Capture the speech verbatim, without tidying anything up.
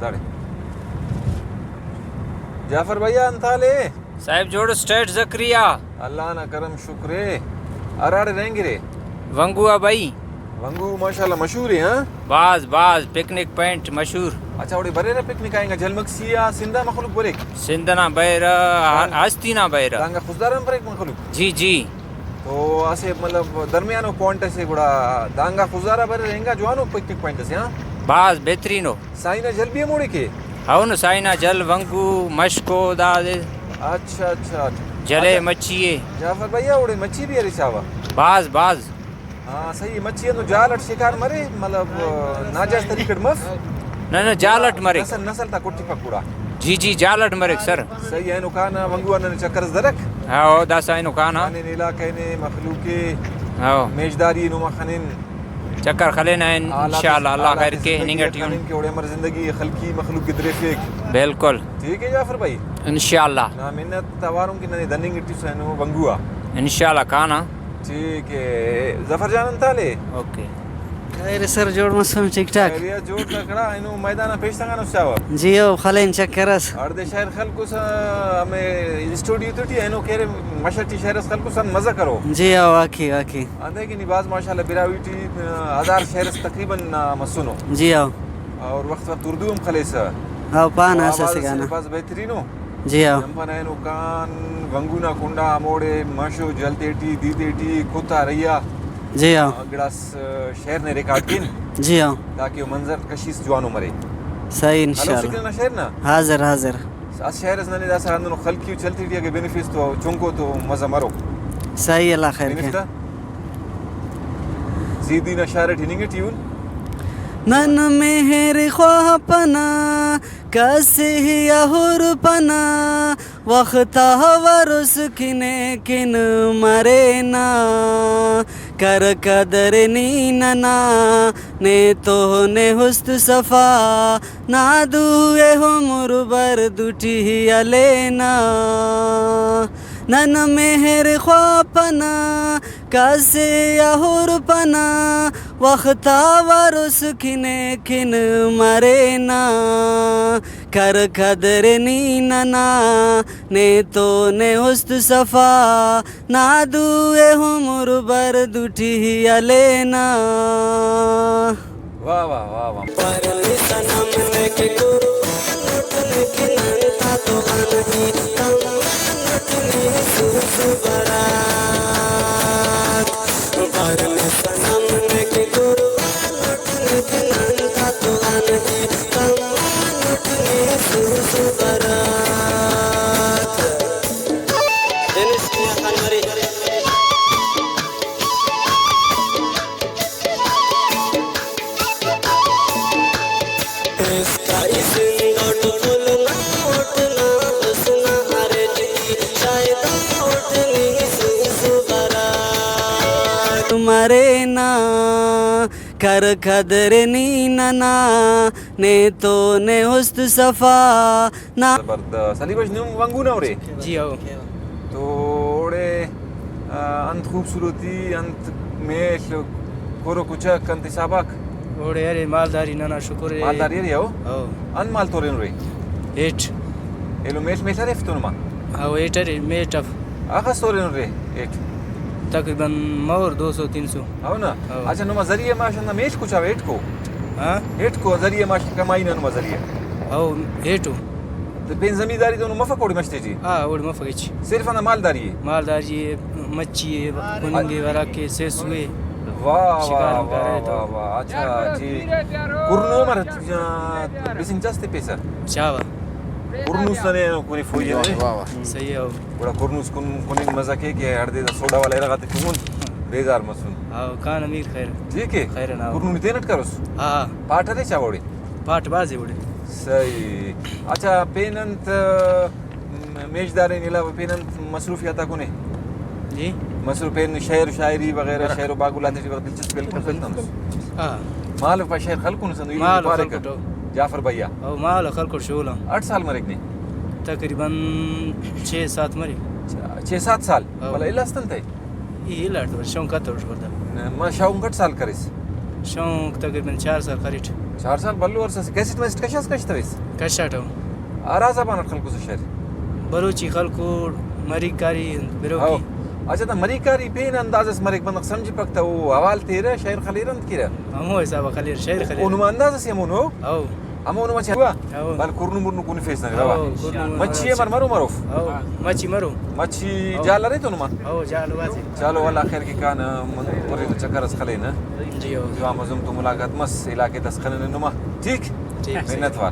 داڑے۔ جعفر بھیا، انت حال ءِ؟ صاحب جوڑ اس ٹیٹ زکریا۔ اللہ نا کرم شکر ءِ۔ ہراڑے رہینگرے؟ ونگو آ بھائی۔ ونگو ماشاءاللہ مشہور ءِ، ہاں؟ باز، باز، پکنک پوائنٹ مشہور۔ اچھا، اوڑے بریرہ پکنک آ انگا جھل مگسی آ سندھ آ مخلوق بریک؟ سندھ نا بریرہ، ہاں۔ ہستی نا بریرہ۔ دانگا خضدار آن بریک مخلوق؟ جی، جی۔ تو اسہ مطلب درمیانو پوائنٹ اسے، گڑا دانگا خضدار آ بریرہ، انگا جوانو پکنک پوائنٹ اسے، ہاں؟ باز بہترین ءُ۔ سائیں نا جھل بھی ہموڑے کے؟ ہو نو، سائیں نا جھل، ونگو، مشکو، دادے۔ اچھا، اچھا، اچھا۔ جھلے اچھا۔ مچھی ءِ۔ جعفر بھیا، اوڑے مچھی بھی ارے چاوا؟ باز، باز۔ ہاں، صحیح، مچھی ہندن جال اٹ شکار مرے، مطلب، آ، ناجائز طریقہ اٹ مف؟ نہ، نہ، جال اٹ مریک۔ نسل، نسل تا کٹی پکوڑا۔ جی، جی، جال اٹ مریک سر۔ صحیح، اینو کانا ونگو آ ننے چکر اس درک۔ ہاں، او داسا اینو کانا۔ خنن علاقہ نے مخلوق ءِ ہاں۔ میژداری نما خنن۔ چکر خلینہ ان، حالات، انشاءاللہ، اللہ حالات خیر کے، زندگی ہننگ اٹ اٹی ان۔ خنن کہ اوڑے امر زندگی خلقی مخلوق ءِ دریفک۔ بالکل۔ ٹھیک ہے جعفر بھائی۔ انشاءاللہ۔ نا منت اواروں کہ ننے دننگ اٹی سینو بنگو آ۔ انشاءاللہ کانا۔ ٹھیک ہے۔ ظفر جان انت حال ءِ؟ اوکے۔ خیر سر، جوڑ مسن، ٹھیک ٹھاک۔ خیریت، جوڑ تکڑا، اینو میدان آ پیش تنگانو چاوہ۔ جی او، خلین چکر اس۔ ہڑدے شئیر خلکوسہ، ہمے اسٹوڈیو تے ٹی اینو کہ ارے مش ٹی شئیر اس خلکوسہ، انت مزہ کرو۔ جی او، واقعی، واقعی۔ انتئے کہ نی بھاز ماشاءاللہ براہوئی ٹی، آ، ہزار شئیر اس تقریباً، آ، مسنو۔ جی او۔ اور وخت وخت اردو ہم خلیسہ۔ او، پانہ او، اسہ آواز اسہ اسے گانا۔ بھاز بہترین ءُ۔ جی او۔ نم پانہ اینو کان ونگو نا کنڈا ہموڑے مش و جل تیٹی، دی تیٹی، کت آ رہی آ۔ جی او۔ گڑاس شئیر نے ریکارڈ کین۔ جی او۔ تاکہ او منظر کشی اس جوانو مرے۔ صحیح، ہلو انشاءاللہ۔ فکر نا شئیر نا؟ حاضر، حاضر۔ اسہ شئیر اس ننے داسہ ہندنو خلقی و چلتی ٹی اگہ بنفیس تو چنکو تو مزہ مرو۔ صحیح، اللہ خیر کے۔ بنفتا؟ زیدی نا شار ٹی ہننگ ٹی اُن۔ نن مہر خواپنہ، کس ہی ہرپنہ، وخت آ ہور اس کنے کن مرینہ۔ کر قدر نی ننا، نے تو نے حسن صفا، نا دو اے عمر بر دوٹی ہلینہ۔ نن مہر خواپنہ، کس آ ہرپنہ، وخت آ وروس کنے کن مرینہ۔ کر قدر نی ننا، نے تو نے حسن صفا، نا دو اے عمر بر دوٹی ہلینہ۔ واہ واہ، واہ واہ۔ مرینہ، کر قدر نی ننا، نے تو نے حسن صفا۔ نا۔ زبردست۔ علی بخش، نم ونگو نا ارے؟ جی ہو۔ تو اوڑے، آ، انت خوبصورتی، انت میل، کور و کچک، انت حساب آک؟ اوڑے ارے مالداری، ننا شکر ارے۔ مالداری ارے ہو؟ ہو۔ انت مال تورینو رے؟ ہیٹ۔ ایلو میل، میل ارے افتونما؟ ہو، ہیٹ ارے، میٹ اف۔ آخس تورینو رے ہیٹ؟ تقریباً مور دو سو تین سو۔ ہو نا؟ ہو۔ اچھا، نما ذریعہ معاش ہندا میل کچاوہ ہیٹ کو؟ ہاں؟ ہیٹ کو ذریعہ معاش کمائی نا نما ذریعہ؟ ہو، ہیٹو۔ تو پین زمینداری تو مفک اوڑے مش تیٹی؟ ہاں، اوڑے مفک ہچ۔ صرف ہندا مالداری ءِ؟ مالداری ءِ، مچھی ءِ، کننگ ءِ، ہراکہ سیسو ءِ۔ واہ، شکار واہ، وغیرہ واہ، تو۔ واہ، واہ، اچھا، ٹھیک۔ کرنو امر بسنگ چس تپیسہ؟ چاوہ۔ کرنوس ننے اینو کنے فوئی ءِ۔ واہ، واہ۔ صحیح ءِ۔ گڑا کرنوس کن، کننگ مزہ کے کہ ہڑدے دا سوڈا والا ارغ آتے کنگن بیزار مسن۔ ہاں، کان امیر خیر۔ ٹھیک ءِ۔ خیر نا۔ کرنو نی تینٹ کروس؟ ہاں۔ پاٹ ارے چا اوڑے؟ پاٹ بھازے اوڑے۔ صحیح۔ اچھا، پین انت، م-، میژدارین علاوہ پین انت مصروفیات آ کنے؟ جی؟ مصروف پین شعر و شاعری وغیرہ، شعر و باگل آتے ٹی وغیرہ دلچسپی ہلک خلتنس؟ ہاں۔ مالو پا شعر خلکنس ہندن، ای مالو پارے خلکٹو۔ جعفر بھیا۔ او مالو خلکٹ شغل آن۔ اٹ سال مریک نے؟ تقریباً چھ سات مرے۔ چھ سات سال؟ ہاں۔ بھلا الا است انت ءِ؟ ای الا اٹ تو شونق کتوٹ بردار۔ نہ، ما شونق اٹ سال کریس؟ شونق تقریباً چار سال خریٹ۔ چار سال بھلو عرصہ سے۔ کیسٹ میسٹ کشاس کشتویس؟ کشاٹو۔ ہرا زبان اٹ خلکوسہ شاعری؟ بلوچی خلکو، مریک کاری، بروکی۔ ہو۔ اچھا، دا مریک کاری پین انداز اس مریک، بندغ سمجھپک تہ او حوال تیرہ، شاعر خلیر انت کیرہ؟ ہمو حساب خلیر، شاعر خلیر۔ او نما انداز اس ہمونو؟ ہو۔ ہمونو مچہ ہوا؟ ہو۔ بل کرنو مرنو کنفیس نہ ہوا۔ ہو، کرنو مرنو مچھی اے مر مرو مروف؟ ہو، مچھی مرو۔ مچھی ہو۔ جال ارے تو نما؟ ہو، جال ہوا سے۔ چلو، اللہ خیر کے کان، من پورے چکر اس خلے نا۔ جی ہو۔ جوان مزم تو ملاقات مس، علاقے دس خلے نما۔ ٹھیک؟ ٹھیک۔ منت وار۔